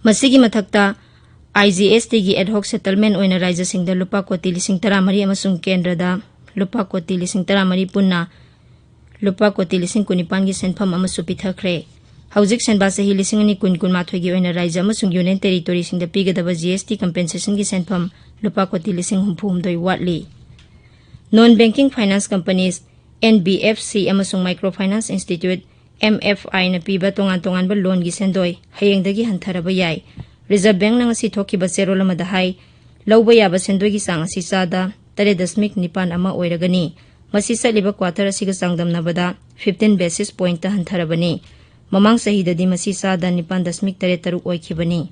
ꯃꯁꯤꯒꯤ ꯃꯊꯛꯇ, ꯑꯥꯏ ꯖꯤ ꯑꯦꯁ ꯇꯤꯒꯤ ꯑꯦꯗꯍꯣꯛ ꯁꯦꯇꯜꯃꯦꯟ ꯑꯣꯏꯅ ꯔꯥꯖ꯭ꯌꯁꯤꯡꯗ ꯂꯨꯄꯥ ꯀꯣꯇꯤ ꯂꯤꯁꯤꯡ ꯇꯔꯥꯃꯔꯤ ꯑꯃꯁꯨꯡ ꯀꯦꯟꯗ꯭ꯔꯗ ꯂꯨꯄꯥ ꯀꯣꯇꯤ ꯂꯤꯁꯤꯡ ꯇꯔꯥꯃꯔꯤ, ꯄꯨꯟꯅ ꯂꯨꯄꯥ ꯀꯣꯇꯤ ꯂꯤꯁꯤꯡ ꯀꯨꯟꯅꯤꯄꯥꯟꯒꯤ ꯁꯦꯟꯐꯝ ꯑꯃꯁꯨ ꯄꯤꯊꯈ꯭ꯔꯦ꯫ ꯍꯧꯖꯤꯛ ꯁꯦꯟꯕꯥ ꯆꯍꯤ ꯂꯤꯁꯤꯡ ꯑꯅꯤ ꯀꯨꯟ ꯀꯨꯟꯃꯥꯊꯣꯏꯒꯤ ꯑꯣꯏꯅ ꯔꯥꯏꯖ꯭ꯌ ꯑꯃꯁꯨꯡ ꯌꯨꯅꯤꯌꯟ ꯇꯦꯔꯤꯇꯣꯔꯤꯁꯤꯡꯗ ꯄꯤꯒꯗꯕ ꯖꯤ ꯑꯦꯁ ꯇꯤ ꯀꯝꯄꯦꯟꯁꯦꯁꯟꯒꯤ ꯁꯦꯟꯐꯝ ꯂꯨꯄꯥ ꯀꯣꯇꯤ ꯂꯤꯁꯤꯡ ꯍꯨꯝꯐꯨ ꯍꯨꯝꯗꯣꯏ ꯋꯥꯠꯂꯤ꯫ Non banking finance companies, N B F C ꯑꯃꯁꯨꯡ micro finance institute, M F ꯑꯥꯏꯅ ꯄꯤꯕ ꯇꯣꯉꯥꯟ ꯇꯣꯉꯥꯟꯕ ꯂꯣꯟꯒꯤ ꯁꯦꯟꯗꯣꯏ ꯍꯌꯦꯡꯗꯒꯤ ꯍꯟꯊꯔꯕ ꯌꯥꯏ꯫ ꯔꯤꯖꯔꯚ ꯕꯦꯡꯛꯅ ꯉꯁꯤ ꯊꯣꯛꯈꯤꯕ ꯆꯦꯔꯣꯜ ꯑꯃꯗ ꯍꯥꯏ, ꯂꯧꯕ ꯌꯥꯕ ꯁꯦꯟꯗꯣꯏꯒꯤ ꯆꯥꯡ ꯑꯁꯤ ꯆꯥꯗ ꯇꯔꯦꯠ ꯗꯁꯃꯤꯛ ꯅꯤꯄꯥꯟ ꯑꯃ ꯑꯣꯏꯔꯒꯅꯤ꯫ ꯃꯁꯤ ꯆꯠꯂꯤꯕ ꯀ꯭ꯋꯥꯇꯔ ꯑꯁꯤꯒ ꯆꯥꯡꯗꯝꯅꯕꯗ ꯐꯤꯐꯇꯤꯟ ꯕꯦꯁꯤꯁ ꯄꯣꯏꯟꯠꯇ ꯍꯟꯊꯔꯕꯅꯤ꯫ ꯃꯃꯥꯡ ꯆꯍꯤꯗꯗꯤ ꯃꯁꯤ ꯆꯥꯗ ꯅꯤꯄꯥꯟ ꯗꯁꯃꯤꯛ ꯇꯔꯦꯠ ꯇꯔꯨꯛ ꯑꯣꯏꯈꯤꯕꯅꯤ꯫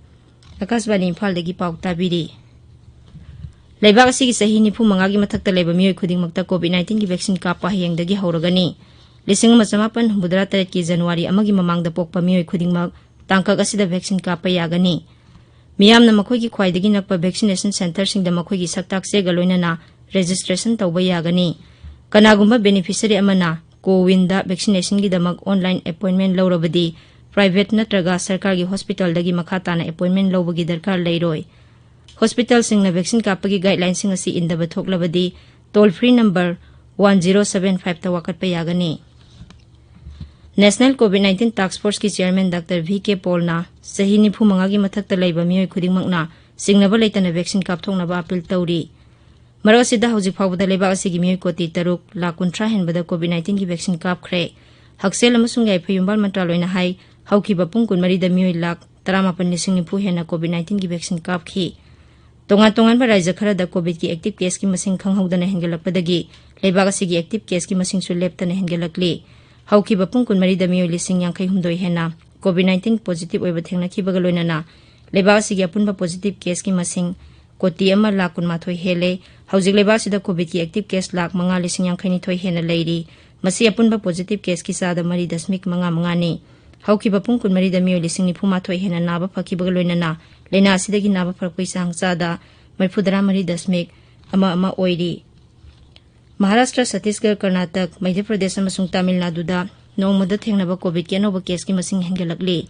ꯑꯀꯥꯁꯕꯥꯅꯤ ꯏꯝꯐꯥꯜꯗꯒꯤ ꯄꯥꯎ ꯇꯥꯕꯤꯔꯤ꯫ ꯂꯩꯕꯥꯛ ꯑꯁꯤꯒꯤ ꯆꯍꯤ ꯅꯤꯐꯨ ꯃꯉꯥꯒꯤ ꯃꯊꯛꯇ ꯂꯩꯕ ꯃꯤꯑꯣꯏ ꯈꯨꯗꯤꯡꯃꯛꯇ ꯀꯣꯚꯤꯗ ꯅꯥꯏꯟꯇꯤꯟꯒꯤ ꯚꯦꯛꯁꯤꯟ ꯀꯥꯞꯄ ꯍꯌꯦꯡꯗꯒꯤ ꯍꯧꯔꯒꯅꯤ꯫ ꯂꯤꯁꯤꯡ ꯑꯃ ꯆꯃꯥꯄꯟ ꯍꯨꯝꯐꯨꯇꯔꯥ ꯇꯔꯦꯠꯀꯤ ꯖꯅꯋꯥꯔꯤ ꯑꯃꯒꯤ ꯃꯃꯥꯡꯗ ꯄꯣꯛꯄ ꯃꯤꯑꯣꯏ ꯈꯨꯗꯤꯡꯃꯛ ꯇꯥꯡꯀꯛ ꯑꯁꯤꯗ ꯚꯦꯛꯁꯤꯟ ꯀꯥꯞꯄ ꯌꯥꯒꯅꯤ꯫ ꯃꯤꯌꯥꯝꯅ ꯃꯈꯣꯏꯒꯤ ꯈ꯭ꯋꯥꯏꯗꯒꯤ ꯅꯛꯄ ꯚꯦꯛꯁꯤꯅꯦꯁꯟ ꯁꯦꯟꯇꯔꯁꯤꯡꯗ ꯃꯈꯣꯏꯒꯤ ꯁꯛꯇꯥꯛ ꯆꯦꯒ ꯂꯣꯏꯅꯅ ꯔꯦꯖꯤꯁꯇ꯭ꯔꯦꯁꯟ ꯇꯧꯕ ꯌꯥꯒꯅꯤ꯫ ꯀꯅꯥꯒꯨꯝꯕ ꯕꯦꯅꯤꯐꯤꯁꯔꯤ ꯑꯃꯅ ꯀꯣꯋꯤꯟꯗ ꯚꯦꯛꯁꯤꯅꯦꯁꯟꯒꯤꯗꯃꯛ ꯑꯣꯟꯂꯥꯏꯟ ꯑꯦꯄꯣꯏꯟꯃꯦꯟ ꯂꯧꯔꯕꯗꯤ, ꯄ꯭ꯔꯥꯏꯚꯦꯠ ꯅꯠꯇ꯭ꯔꯒ ꯁꯔꯀꯥꯔꯒꯤ ꯍꯣꯁꯄꯤꯇꯥꯜꯗꯒꯤ ꯃꯈꯥ ꯇꯥꯅ ꯑꯦꯄꯣꯏꯟꯃꯦꯟ ꯂꯧꯕꯒꯤ ꯗꯔꯀꯥꯔ ꯂꯩꯔꯣꯏ꯫ ꯍꯣꯁꯄꯤꯇꯥꯜꯁꯤꯡꯅ ꯚꯦꯛꯁꯤꯟ ꯀꯥꯞꯄꯒꯤ ꯒꯥꯏꯗꯂꯥꯏꯟꯁꯤꯡ ꯑꯁꯤ ꯏꯟꯗꯕ ꯊꯣꯛꯂꯕꯗꯤ, toll free number one zero seven ꯐꯥꯏꯚꯇ ꯋꯥꯀꯠꯄ ꯌꯥꯒꯅꯤ꯫ ꯅꯦꯁꯅꯦꯜ ꯀꯣꯚꯤꯗ ꯅꯥꯏꯟꯇꯤꯟ ꯇꯥꯛꯁ ꯐꯣꯔꯁꯀꯤ ꯆꯤꯌꯔꯃꯦꯟ ꯗꯥꯛꯇꯔ ꯚꯤ ꯀꯦ ꯄꯣꯜꯅ ꯆꯍꯤ ꯅꯤꯐꯨ ꯃꯉꯥꯒꯤ ꯃꯊꯛꯇ ꯂꯩꯕ ꯃꯤꯑꯣꯏ ꯈꯨꯗꯤꯡꯃꯛꯅ ꯆꯤꯡꯅꯕ ꯂꯩꯇꯅ ꯚꯦꯛꯁꯤꯟ ꯀꯥꯞꯊꯣꯛꯅꯕ ꯑꯄꯤꯜ ꯇꯧꯔꯤ꯫ ꯃꯔꯛ ꯑꯁꯤꯗ, ꯍꯧꯖꯤꯛ ꯐꯥꯎꯕꯗ ꯂꯩꯕꯥꯛ ꯑꯁꯤꯒꯤ ꯃꯤꯑꯣꯏ ꯀꯣꯇꯤ ꯇꯔꯨꯛ ꯂꯥꯈ ꯀꯨꯟꯊ꯭ꯔꯥ ꯍꯦꯟꯕꯗ ꯀꯣꯚꯤꯗ ꯅꯥꯏꯟꯇꯤꯟꯒꯤ ꯚꯦꯛꯁꯤꯟ ꯀꯥꯞꯈ꯭ꯔꯦ꯫ ꯍꯛꯁꯦꯜ ꯑꯃꯁꯨꯡ ꯌꯥꯏꯐ ꯌꯨꯝꯕꯥꯜ ꯃꯟꯇ꯭ꯔꯥꯂꯣꯏꯅ ꯍꯥꯏ, ꯍꯧꯈꯤꯕ ꯄꯨꯡ ꯀꯨꯟꯃꯔꯤꯗ ꯃꯤꯑꯣꯏ ꯂꯥꯈ ꯇꯔꯥꯃꯥꯄꯟ ꯂꯤꯁꯤꯡ ꯅꯤꯐꯨ ꯍꯦꯟꯅ ꯀꯣꯚꯤꯗ ꯅꯥꯏꯟꯇꯤꯟꯒꯤ ꯚꯦꯛꯁꯤꯟ ꯀꯥꯞꯈꯤ꯫ ꯇꯣꯉꯥꯟ ꯇꯣꯉꯥꯟꯕ ꯔꯥꯖ꯭ꯌ ꯈꯔꯗ ꯀꯣꯚꯤꯗꯀꯤ ꯑꯦꯛꯇꯤꯚ ꯀꯦꯁꯀꯤ ꯃꯁꯤꯡ ꯈꯪꯍꯧꯗꯅ ꯍꯦꯟꯒꯠꯂꯛꯄꯗꯒꯤ ꯂꯩꯕꯥꯛ ꯑꯁꯤꯒꯤ ꯑꯦꯛꯇꯤꯚ ꯀꯦꯁꯀꯤ ꯃꯁꯤꯡꯁꯨ ꯂꯦꯞꯇꯅ ꯍꯦꯟꯒꯠꯂꯛꯂꯤ꯫ ꯍꯧꯈꯤꯕ ꯄꯨꯡ ꯀꯨꯟꯃꯔꯤꯗ ꯃꯤꯑꯣꯏ ꯂꯤꯁꯤꯡ ꯌꯥꯡꯈꯩ ꯍꯨꯝꯗꯣꯏ ꯍꯦꯟꯅ ꯀꯣꯚꯤꯗ ꯅꯥꯏꯟꯇꯤꯟ ꯄꯣꯖꯤꯇꯤꯚ ꯑꯣꯏꯕ ꯊꯦꯡꯅꯈꯤꯕꯒ ꯂꯣꯏꯅꯅ ꯂꯩꯕꯥꯛ ꯑꯁꯤꯒꯤ ꯑꯄꯨꯟꯕ ꯄꯣꯖꯤꯇꯤꯚ ꯀꯦꯁꯀꯤ ꯃꯁꯤꯡ ꯀꯣꯇꯤ ꯑꯃ ꯂꯥꯈ ꯀꯨꯟꯃꯥꯊꯣꯏ ꯍꯦꯜꯂꯦ꯫ ꯍꯧꯖꯤꯛ ꯂꯩꯕꯥꯛ ꯑꯁꯤꯗ ꯀꯣꯚꯤꯗꯀꯤ ꯑꯦꯛꯇꯤꯚ ꯀꯦꯁ ꯂꯥꯈ ꯃꯉꯥ ꯂꯤꯁꯤꯡ ꯌꯥꯡꯈꯩ ꯅꯤꯊꯣꯏ ꯍꯦꯟꯅ ꯂꯩꯔꯤ꯫ ꯃꯁꯤ ꯑꯄꯨꯟꯕ ꯄꯣꯖꯤꯇꯤꯚ ꯀꯦꯁꯀꯤ ꯆꯥꯗ ꯃꯔꯤ ꯗꯁꯃꯤꯛ ꯃꯉꯥ ꯃꯉꯥꯅꯤ꯫ ꯍꯧꯈꯤꯕ ꯄꯨꯡ ꯀꯨꯟꯃꯔꯤꯗ ꯃꯤꯑꯣꯏ ꯂꯤꯁꯤꯡ ꯅꯤꯐꯨ ꯃꯥꯊꯣꯏ ꯍꯦꯟꯅ ꯅꯥꯕ ꯐꯈꯤꯕꯒ ꯂꯣꯏꯅꯅ ꯂꯥꯏꯅꯥ ꯑꯁꯤꯗꯒꯤ ꯅꯥꯕ ꯐꯔꯛꯄꯒꯤ ꯆꯥꯡ ꯆꯥꯗ ꯃꯔꯤꯐꯨꯇꯔꯥ ꯃꯔꯤ ꯗꯁꯃꯤꯛ ꯑꯃ ꯑꯃ ꯑꯣꯏꯔꯤ꯫ ꯃꯍꯥꯔꯥꯁꯇ꯭ꯔ, ꯁꯠꯇꯤꯁꯒꯔ, ꯀꯔꯅꯥꯇꯛ, ꯃꯙ꯭ꯌ ꯄ꯭ꯔꯗꯦꯁ ꯑꯃꯁꯨꯡ ꯇꯥꯃꯤꯜ ꯅꯥꯗꯨꯗ ꯅꯣꯡꯃꯗ ꯊꯦꯡꯅꯕ ꯀꯣꯚꯤꯗꯀꯤ ꯑꯅꯧꯕ ꯀꯦꯁꯀꯤ ꯃꯁꯤꯡ ꯍꯦꯟꯒꯠꯂꯛꯂꯤ꯫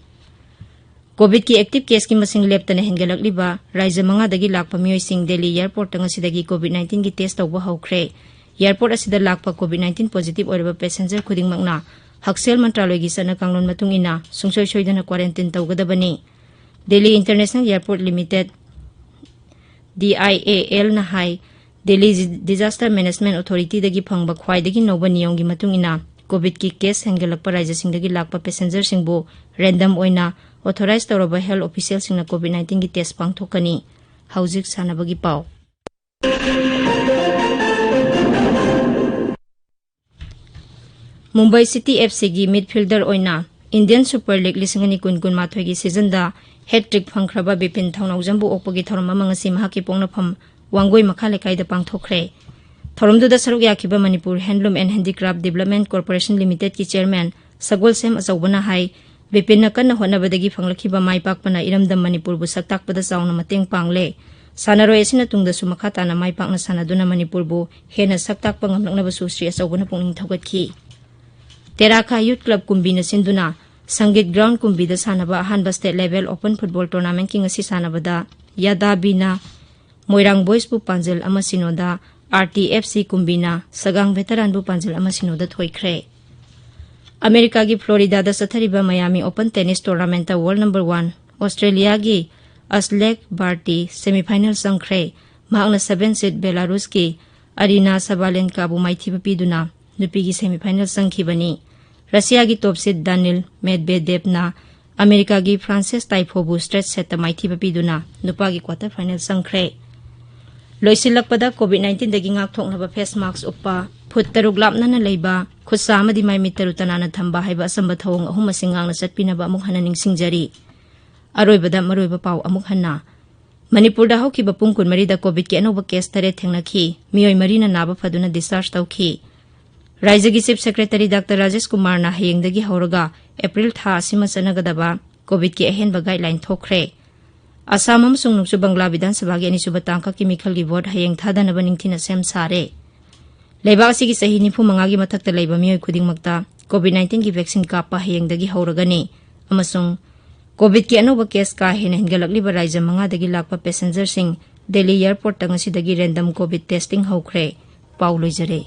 ꯀꯣꯚꯤꯗꯀꯤ ꯑꯦꯛꯇꯤꯚ ꯀꯦꯁꯀꯤ ꯃꯁꯤꯡ ꯂꯦꯞꯇꯅ ꯍꯦꯟꯒꯠꯂꯛꯂꯤꯕ ꯔꯥꯖ꯭ꯌ ꯃꯉꯥꯗꯒꯤ ꯂꯥꯛꯄ ꯃꯤꯑꯣꯏꯁꯤꯡ ꯗꯦꯜꯂꯤ ꯑꯦꯌꯔꯄꯣꯔꯠꯇ ꯉꯁꯤꯗꯒꯤ ꯀꯣꯚꯤꯗ ꯅꯥꯏꯟꯇꯤꯟꯒꯤ ꯇꯦꯁ ꯇꯧꯕ ꯍꯧꯈ꯭ꯔꯦ꯫ ꯑꯦꯌꯔꯄꯣꯔꯠ ꯑꯁꯤꯗ ꯂꯥꯛꯄ ꯀꯣꯚꯤꯗ ꯅꯥꯏꯟꯇꯤꯟ ꯄꯣꯖꯤꯇꯤꯚ ꯑꯣꯏꯔꯕ ꯄꯦꯁꯦꯟꯖꯔ ꯈꯨꯗꯤꯡꯃꯛꯅ ꯍꯛꯁꯦꯜ ꯃꯟꯇ꯭ꯔꯥꯂꯣꯏꯒꯤ ꯆꯠꯅ ꯀꯥꯡꯂꯣꯟ ꯃꯇꯨꯡ ꯏꯟꯅ ꯁꯨꯡꯁꯣꯏ ꯁꯣꯏꯗꯅ quarantine ꯇꯧꯒꯗꯕꯅꯤ꯫ Delhi International Airport Limited, D I A L ꯅ ꯍꯥꯏ, Delhi Disaster Management Authority ꯗꯒꯤ ꯐꯪꯕ ꯈ꯭ꯋꯥꯏꯗꯒꯤ ꯅꯧꯕ ꯅꯤꯌꯣꯝꯒꯤ ꯃꯇꯨꯡ ꯏꯟꯅ, COVID ꯀꯤ case ꯍꯦꯟꯒꯠꯂꯛꯄ ꯔꯥꯖ꯭ꯌꯁꯤꯡꯗꯒꯤ ꯂꯥꯛꯄ passenger ꯁꯤꯡꯕꯨ random ꯑꯣꯏꯅ authorized ꯇꯧꯔꯕ health official ꯁꯤꯡꯅ COVID nineteen ꯒꯤ test ꯄꯥꯡꯊꯣꯛꯀꯅꯤ꯫ ꯍꯧꯖꯤꯛ ꯁꯥꯟꯅꯕꯒꯤ ꯄꯥꯎ꯫ ꯃꯨꯝꯕꯥꯏ ꯁꯤꯇꯤ ꯑꯦꯐ ꯁꯤꯒꯤ midfielder ꯑꯣꯏꯅ Indian Super League ꯂꯤꯁꯤꯡ ꯑꯅꯤ ꯀꯨꯟ ꯀꯨꯟꯃꯥꯊꯣꯏꯒꯤ season ꯗ hat-trick ꯐꯪꯈ꯭ꯔꯕ ꯕꯤꯄꯤꯟ ꯊꯧꯅꯥꯎꯖꯝꯕꯨ ꯑꯣꯛꯄꯒꯤ ꯊꯧꯔꯝ ꯑꯃ ꯉꯁꯤ ꯃꯍꯥꯛꯀꯤ ꯄꯣꯛꯅꯐꯝ ꯋꯥꯡꯒꯣꯏ ꯃꯈꯥ ꯂꯩꯀꯥꯏꯗ ꯄꯥꯡꯊꯣꯛꯈ꯭ꯔꯦ꯫ ꯊꯧꯔꯝꯗꯨꯗ ꯁꯔꯨꯛ ꯌꯥꯈꯤꯕ Manipur Handloom and Handicraft Development Corporation Limited ꯀꯤ chairman ꯁꯒꯣꯜꯁꯦꯝ ꯑꯆꯧꯕꯅ ꯍꯥꯏ, ꯕꯤꯄꯤꯟꯅ ꯀꯟꯅ ꯍꯣꯠꯅꯕꯗꯒꯤ ꯐꯪꯂꯛꯈꯤꯕ ꯃꯥꯏ ꯄꯥꯛꯄꯅ ꯏꯔꯝꯗꯝ ꯃꯅꯤꯄꯨꯔꯕꯨ ꯁꯛ ꯇꯥꯛꯄꯗ ꯆꯥꯎꯅ ꯃꯇꯦꯡ ꯄꯥꯡꯂꯦ꯫ ꯁꯥꯟꯅꯔꯣꯏ ꯑꯁꯤꯅ ꯇꯨꯡꯗꯁꯨ ꯃꯈꯥ ꯇꯥꯅ ꯃꯥꯏ ꯄꯥꯛꯅ ꯁꯥꯟꯅꯗꯨꯅ ꯃꯅꯤꯄꯨꯔꯕꯨ ꯍꯦꯟꯅ ꯁꯛ ꯇꯥꯛꯄ ꯉꯝꯂꯛꯅꯕꯁꯨ ꯁ꯭ꯔꯤ ꯑꯆꯧꯕꯅ ꯄꯨꯛꯅꯤꯡ ꯊꯧꯒꯠꯈꯤ꯫ ꯇꯦꯔꯥꯈꯥ Youth Club ꯀꯨꯝꯕꯤꯅ ꯁꯤꯟꯗꯨꯅ ꯁꯪꯒꯤꯠ ground ꯀꯨꯝꯕꯤꯗ ꯁꯥꯟꯅꯕ ꯑꯍꯥꯟꯕ state level open football tournament ꯀꯤ ꯉꯁꯤ ꯁꯥꯟꯅꯕꯗ ꯌꯥꯗꯥꯕꯤꯅ ꯃꯣꯏꯔꯥꯡ Boys ꯕꯨ ꯄꯥꯟꯖꯜ ꯑꯃ ꯁꯤꯅꯣꯗ, R T F C ꯀꯨꯝꯕꯤꯅ ꯁꯒꯥꯡ Veteran ꯕꯨ ꯄꯥꯟꯖꯜ ꯑꯃ ꯁꯤꯅꯣꯗ ꯊꯣꯏꯈ꯭ꯔꯦ꯫ ꯑꯃꯦꯔꯤꯀꯥꯒꯤ ꯐ꯭ꯂꯣꯔꯤꯗꯥꯗ ꯆꯠꯊꯔꯤꯕ Miami Open Tennis Tournament ꯇ world number one ꯑꯣꯁꯇ꯭ꯔꯦꯂꯤꯌꯥꯒꯤ ꯑꯁꯂꯦꯛ Bharti semifinal ꯆꯪꯈ꯭ꯔꯦ꯫ ꯃꯍꯥꯛꯅ seven seed ꯕꯦꯂꯥꯔꯨꯁꯀꯤ ꯑꯔꯤꯅꯥ ꯁꯕꯥꯂꯦꯟꯀꯥꯕꯨ ꯃꯥꯏꯊꯤꯕ ꯄꯤꯗꯨꯅ ꯅꯨꯄꯤꯒꯤ semifinal ꯆꯪꯈꯤꯕꯅꯤ꯫ ꯔꯁꯤꯌꯥꯒꯤ top seed ꯗꯥꯅꯤꯜ ꯃꯦꯗꯚꯦꯗꯦꯚꯅ ꯑꯃꯦꯔꯤꯀꯥꯒꯤ ꯐ꯭ꯔꯥꯟꯁꯤꯁ ꯇꯥꯏꯐꯣꯕꯨ straight set ꯇ ꯃꯥꯏꯊꯤꯕ ꯄꯤꯗꯨꯅ ꯅꯨꯄꯥꯒꯤ quarter final ꯆꯪꯈ꯭ꯔꯦ꯫ ꯂꯣꯏꯁꯤꯜꯂꯛꯄꯗ, COVID nineteen ꯗꯒꯤ ꯉꯥꯛꯊꯣꯛꯅꯕ face mask ꯎꯞꯄ, ꯐꯨꯠ ꯇꯔꯨꯛ ꯂꯥꯞꯅꯅ ꯂꯩꯕ, ꯈꯨꯠꯁꯥ ꯑꯃꯗꯤ ꯃꯥꯏ ꯃꯤꯠ ꯇꯔꯨ ꯇꯅꯥꯟꯅ ꯊꯝꯕ ꯍꯥꯏꯕ ꯑꯆꯝꯕ ꯊꯧꯑꯣꯡ ꯑꯍꯨꯝ ꯑꯁꯤ ꯉꯥꯛꯅ ꯆꯠꯄꯤꯅꯕ ꯑꯃꯨꯛ ꯍꯟꯅ ꯅꯤꯡꯁꯤꯡꯖꯔꯤ꯫ ꯑꯔꯣꯏꯕꯗ ꯃꯔꯨꯑꯣꯏꯕ ꯄꯥꯎ ꯑꯃꯨꯛ ꯍꯟꯅ꯫ ꯃꯅꯤꯄꯨꯔꯗ ꯍꯧꯈꯤꯕ ꯄꯨꯡ ꯀꯨꯟꯃꯔꯤꯗ COVID ꯀꯤ ꯑꯅꯧꯕ case ꯇꯔꯦꯠ ꯊꯦꯡꯅꯈꯤ꯫ ꯃꯤꯑꯣꯏ ꯃꯔꯤꯅ ꯅꯥꯕ ꯐꯗꯨꯅ discharge ꯇꯧꯈꯤ꯫ ꯔꯥꯖ꯭ꯌꯒꯤ Chief Secretary Doctor ꯔꯥꯖꯦꯁ ꯀꯨꯃꯥꯔꯅ ꯍꯌꯦꯡꯗꯒꯤ ꯍꯧꯔꯒ April ꯊꯥ ꯑꯁꯤꯃ ꯆꯠꯅꯒꯗꯕ COVID ꯀꯤ ꯑꯍꯦꯟꯕ guideline ꯊꯣꯛꯈ꯭ꯔꯦ꯫ ꯑꯁꯥꯝ ꯑꯃꯁꯨꯡ ꯅꯣꯡꯆꯨꯞ ꯕꯪꯒ꯭ꯂꯥ ꯕꯤꯙꯥꯟ ꯁꯚꯥꯒꯤ ꯑꯅꯤꯁꯨꯕ ꯇꯥꯡꯀꯛꯀꯤ ꯃꯤꯈꯜꯒꯤ vote ꯍꯌꯦꯡ ꯊꯥꯗꯅꯕ ꯅꯤꯡꯊꯤꯅ ꯁꯦꯝ ꯁꯥꯔꯦ꯫ ꯂꯩꯕꯥꯛ ꯑꯁꯤꯒꯤ ꯆꯍꯤ ꯅꯤꯐꯨ ꯃꯉꯥꯒꯤ ꯃꯊꯛꯇ ꯂꯩꯕ ꯃꯤꯑꯣꯏ ꯈꯨꯗꯤꯡꯃꯛꯇ COVID nineteen ꯒꯤ vaccine ꯀꯥꯞꯄ ꯍꯌꯦꯡꯗꯒꯤ ꯍꯧꯔꯒꯅꯤ ꯑꯃꯁꯨꯡ COVID ꯀꯤ ꯑꯅꯧꯕ case ꯀꯥ ꯍꯦꯟꯅ ꯍꯦꯟꯒꯠꯂꯛꯂꯤꯕ ꯔꯥꯖ꯭ꯌ ꯃꯉꯥꯗꯒꯤ ꯂꯥꯛꯄ passenger ꯁꯤꯡ Delhi airport ꯇ ꯉꯁꯤꯗꯒꯤ random COVID testing ꯍꯧꯈ꯭ꯔꯦ꯫ ꯄꯥꯎ ꯂꯣꯏꯖꯔꯦ꯫